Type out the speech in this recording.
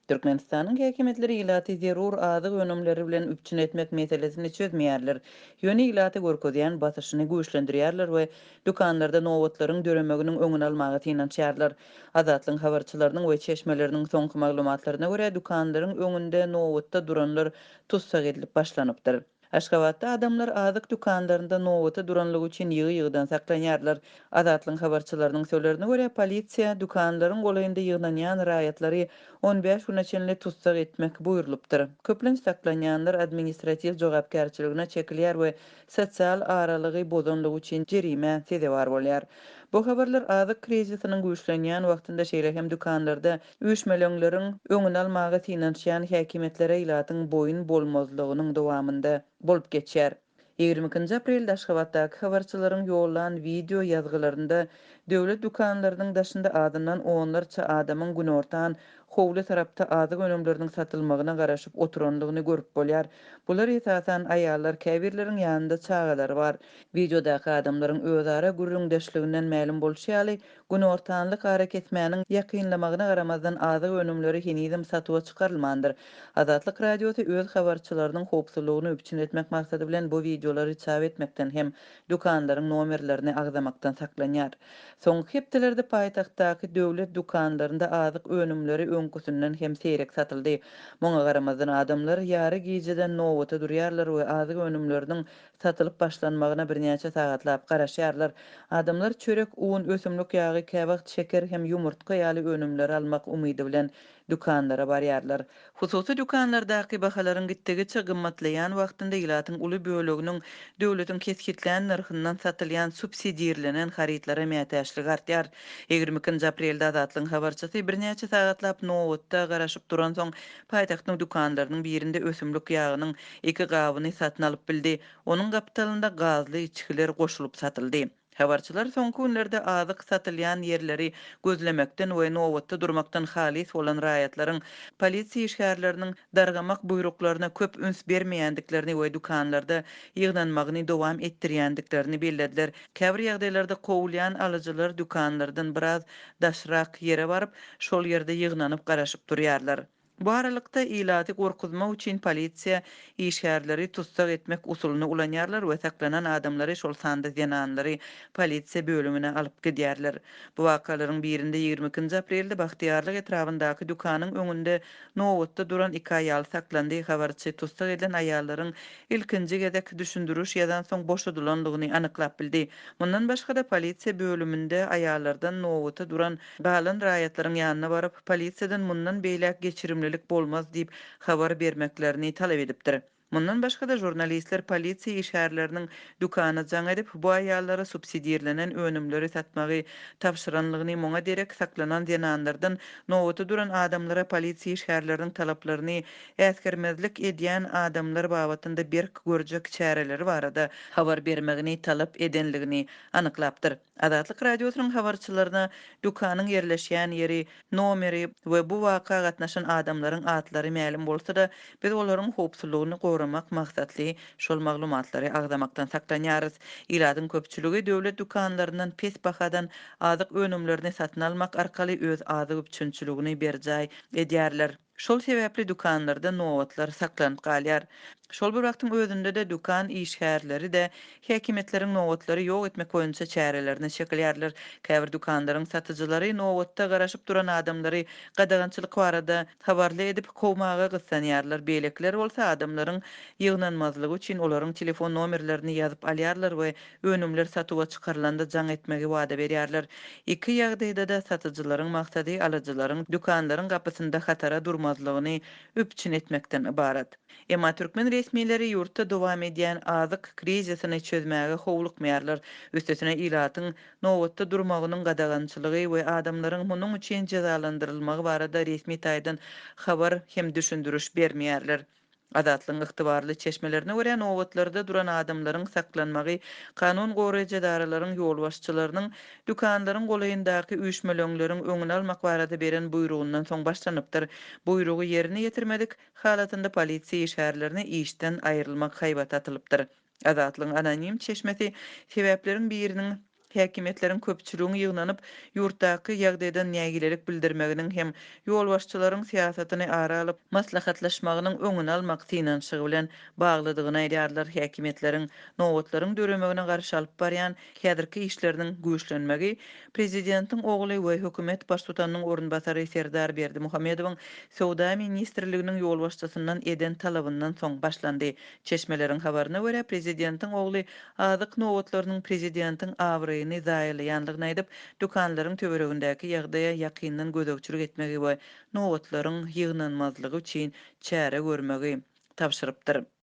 Türkmenistanyň häkimiýetleri ilaty zerur azyk önümleri bilen üpjün etmek meselesini çözmeýärler, ýöne ilata görkezýän basyşyny güýçlendirýärler we dükanlarda nobatlaryň döremeginiň öňüni almaga synanyşýarlar. Azatlygyň habarçylarynyň we çeşmeleriniň soňky maglumatlaryna görä, dükanlaryň öňünde nobatda duranlar tussag edilip başlanypdyr. Aşgabatda adamlar azyk dükanlarynda nobata duranlygy üçin ýygy-ýygydan saklanýarlar. Azatlygyň habarçylarynyň sözlerine görä, polisiýa dükanlaryň golaýynda ýygnanýan raýatlary on bäş güne çenli tussag etmek buýrulypdyr. Köplenç saklanýanlar administratiw jogapkärçiligine çekilýär we sosial aralygy bozanlygy üçin jerimä sezewar bolýar. Bu habarlar azyk krizisiniň güýçlenýän wagtynda, şeýle hem dükanlarda Üýşmeleňleriň öňüni almaga synanyşýan häkimiýetlere ilatyň boýun bolmazlygynyň dowamynda bolup geçýär. 22-nji aprelde Aşgabatdaky habarçylaryň ýollan wideo ýazgylarynda döwlet dükanlarynyň daşynda azyndan onlarça adamyň günortan howly tarapda azyk önümleriniň satylmagyna garaşyp oturandygyny görüp bolýar. Bular esasan aýallar, käbirleriň ýanynda çagalary bar. Wideodaky adamlaryň özara gürrüňdeşliginden mälim bolşy ýaly, Günortanlyk arakesmäniň ýakynlamagyna garamazdan azyk önümleri henizem satuwa çykarylmandyr. Azatlyk Radiosy öz habarçylarynyň howpsuzlygyny üpjün etmek maksady bilen bu wideolary çap etmekden hem dükanlaryň nomerlerini agzamakdan saklanýar. Soňky hepdelerde paýtagtdaky döwlet dükanlarynda azyk önümleri öňküsinden hem seýrek satyldy. Muňa garamazdan adamlar ýary gijeden nobata durýarlar we azyk önümleriniň satylyp başlanmagyna birnäçe sagatlap garaşýarlar. Adamlar çörek, un, ösümlik ýagy, käwagt şeker hem ýumurtga ýaly önümleri almak umydy bilen dükanlara barýarlar. Hususy dükanlardaky bahalaryň gitdigiçe gymmatlaýan wagtynda ilatyň uly böleginiň döwletiň kesgitlän nyrhyndan satylýan subsidirlenen harytlara mätäçligi artýar. 22-nji aprelde Azatlygyň habarçysy birnäçe sagatlap nobatda garaşyp duransoň, paýtagtyň dükanlarynyň birinde ösümlik ýagynyň Iki gabyny satyn alyp bildi. Onuň gapdalynda gazly içgiler goşulyp satyldy. Habarçylar soňky günlerde azyk satylýan ýerleri gözlemekden we nobatda durmakdan halys bolan raýatlaryň polisiýa işgärleriniň dargamak buýruklaryna köp üns bermeýändiklerini we dükanlarda ýygnanmagyny dowam etdirýändiklerini bellediler. Käbir ýagdaýlarda kowulýan alyjylar dükanlardan biraz daşrak ýere baryp, şol ýerde ýygnanyp garaşyp durýarlar. Bu aralykda, ilaty gorkuzmak üçin polisiýa işgärleri tussag etmek usulyny ulanýarlar we saklanan adamlary, şol sanda zenanlary polisiýa bölümine alyp gidýärler. Bu wakalaryň birinde 22-nji aprelde Bagtyýarlyk etrabyndaky dükanyň öňünde nobatda duran iki aýal saklandy. Habarçy tussag edilen aýallaryň ilkinji gezek düşündiriş ýazansoň boşadylandygyny anyklap bildi. Mundan başga-da, polisiýa bölüminde aýallardan nobata duran galan raýatlaryň ýanyna baryp, polisiýadan mundan beýläk geçirimlilik bolmaz diýip habar bermeklerini talap edipdir. Mundan başga-da, žurnalistler polisiýa işgärleriniň dükana jaň edip, bu aýallara subsidirlenen önümleri satmagy tabşyranlygyny, muňa derek saklanan zenanlardan nobata duran adamlara polisiýa işgärleriniň talaplaryny äsgermezlik edýän adamlar babatynda berk görjek çäreleri barada habar bermegini talap edenligini anyklapdyr. Azatlyk Radiosynyň habarçylaryna dükanyň ýerleşýän ýeri, nomeri we bu waka gatnaşan adamlaryň atlary mälim bolsa-da, biz olaryň howpsuzlygyny goramak maksatly şol maglumatlary agzamakdan saklanýarys. Ilatyň köpçüligi döwlet dükanlaryndan pes bahadan azyk önümlerini satyn almak arkaly öz azyk üpjünçiligini berjaý edýärler. Şol sebäpli dükanlarda nobatlar saklanyp galýar. Şol bir wagtyň özünde-de dükan işgärleri-de häkimiýetleriň nobatlary ýok etmek boýunça çärelerine çekilýärler. Käbir dükanlaryň satyjylary nobatda garaşyp duran adamlary gadagançylyk barada habarly edip, kowmaga gyssanýarlar, beýlekiler bolsa adamlaryň ýygnanmazlygy üçin olaryň telefon nomerlerini ýazyp alýarlar we Önümler satuwa çykarylanda jaň etmegi wada berýärler. Iki ýagdaýda-da satyjylaryň maksady alyjylaryň dükanlaryň gapysynda hatara durmazlygyny üpjün etmekden ybarat. Emma türkmen resmileri ýurtda dowam edýän azyk krizisini çözmäge howlukmaýarlar. Üstesine ilatyň nobatda durmagynyň gadagançylygy we adamlaryň munuň üçin jezalandyrylmagy barada resmi taýdan habar hem düşündiriş bermeýärler. Azatlygyň ygtybarly çeşmelerine görä, nobatlarda duran adamlaryň saklanmagy kanun goraýjy edaralaryň ýolbaşçylarynyň dükanlaryň golaýyndaky üýşmeleňleriň öňüni almak barada beren buýrugyndan soň başlanypdyr. Buýrugy ýerine ýetirmedik halatynda polisiýa işgärlerine işden aýrylmak haýbaty atylypdyr. Azatlygyň anonim çeşmesi sebäpleriň biriniň. Häkimiýetleriň köpçüligiň ýygnanyp, ýurtdaky ýagdaýdan nägilelik bildirmeginiň hem ýolbaşçylaryň syýasatyny ara alyp maslahatlaşmagynyň öňüni almak synanyşygy bilen baglydygyny aýdýarlar. Häkimiýetleriň nobatlaryň döremegine garşy alyp barýan häzirki işleriniň güýçlenmegi prezidentiň ogly we hökümet baştutanynyň orunbasary Serdar Berdimuhamedowyň Söwda ministrliginiň ýolbaşçysyndan eden talabyndan soň başlandy. Çeşmeleriň habaryna görä, prezidentiň ogly azyk nobatlarynyň prezidentiň abraýyny zaýalaýanlygyny aýdyp, dükanlaryň töweregindäki ýagdaýa ýakyndan gözegçilik etmegi we nobatlaryň ýygnanmazlygy üçin çäre görmegi tabşyrypdyr.